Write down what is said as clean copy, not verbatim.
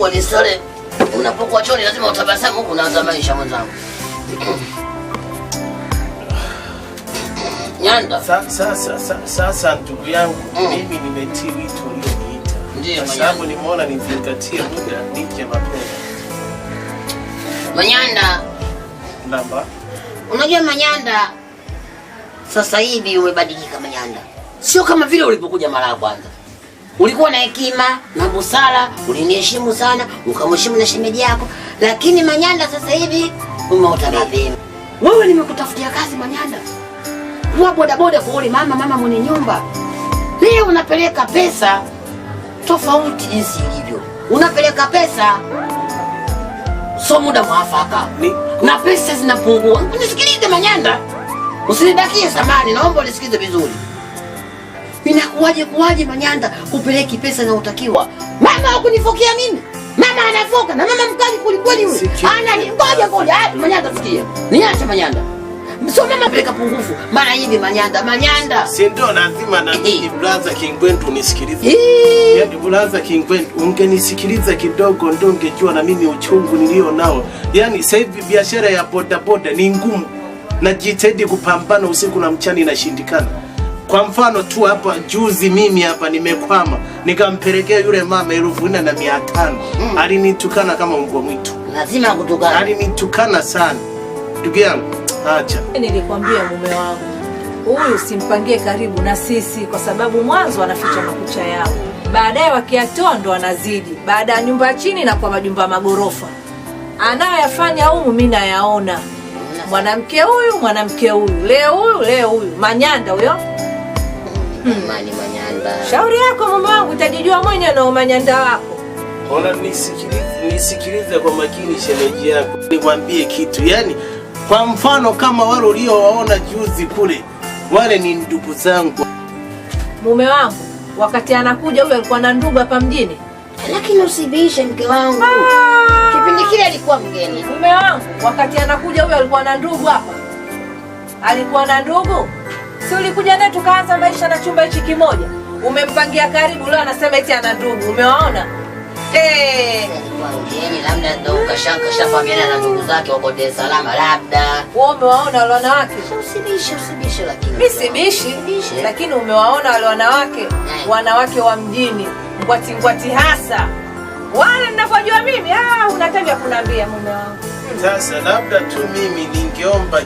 Kubwa ni sare. Unapokuwa chooni lazima utabasamu huku unaanza maisha mwenzangu. Nyanda. Sasa ndugu yangu, mimi nimetii wito ulioniita. Ndiyo, Kwa sababu nimeona nizingatie muda nije mapema. Manyanda. Namba. Unajua Manyanda, sasa hivi umebadilika Manyanda. Sio kama vile ulipokuja mara ya kwanza. Ulikuwa na hekima na busara, uliniheshimu sana, ukamheshimu na shemeji yako. Lakini Manyanda sasa hivi umeota mapema. Wewe nimekutafutia kazi Manyanda. Kuwa bodaboda kwa ule mama mwenye nyumba. Leo unapeleka pesa tofauti jinsi ilivyo. Unapeleka pesa sio muda mwafaka. Na pesa zinapungua. Nisikilize Manyanda. Usinidakie samani, naomba unisikilize vizuri. Inakuwaje kuwaje Manyanda kupeleki pesa na utakiwa? Mama hakunifokia mimi. Mama anafoka na mama mkali kweli yule. Ana ni ngoja ngoja, hadi Manyanda sikia. Niache Manyanda. Sio mama peleka pungufu. Mara hivi Manyanda, Manyanda. Si ndio lazima na mimi brother Kingwendu unisikilize. Yaani brother Kingwendu ungenisikiliza kidogo ndio ungejua na mimi uchungu nilio nao. Yaani sasa hivi biashara ya bodaboda ni ngumu. Najitahidi kupambana usiku na mchana inashindikana. Kwa mfano tu hapa juzi mimi hapa nimekwama, nikampelekea yule mama 4,500. Alinitukana kama mbwa mwitu. Lazima kutukana. Alinitukana sana. Ndugu yangu, acha. Nilikwambia mume wangu, huyu simpangie karibu na sisi kwa sababu mwanzo anaficha makucha yao. Baadaye wakiatoa ndo wanazidi. Baada ya nyumba ya chini na kwa majumba magorofa. Anayoyafanya humu mimi nayaona. Mwanamke huyu, mwanamke huyu, leo huyu, leo huyu. Manyanda huyo. Mani Manyanda. Shauri yako mume wangu, utajijua mwenyewe na umanyanda wako. Ona, nisikilize kwa makini shemeji yako. Nikwambie kitu, yaani kwa mfano kama wale uliowaona juzi kule, wale ni ndugu zangu. Mume wangu wakati anakuja huyu alikuwa na ndugu hapa mjini. Lakini usibishe mke wangu. Kipindi kile alikuwa mgeni. Mume wangu wakati anakuja huyu alikuwa na ndugu hapa. Alikuwa na ndugu? Si ulikuja naye tukaanza maisha na chumba hichi kimoja. Umempangia karibu, leo anasema eti ana ndugu. Umewaona? Alikuwa mgeni, labda ndo kashafahamiana na ndugu zake wako Dar es Salaam labda. Wewe umewaona wale wanawake? Usibishe, usibishe lakini. Mimi sibishi, Usibishe. lakini umewaona wale wanawake? Wanawake wa mjini, ngwati ngwati hasa. Wale ninavyojua mimi, unataka kuniambia mume wangu. Sasa labda tu mimi ningeomba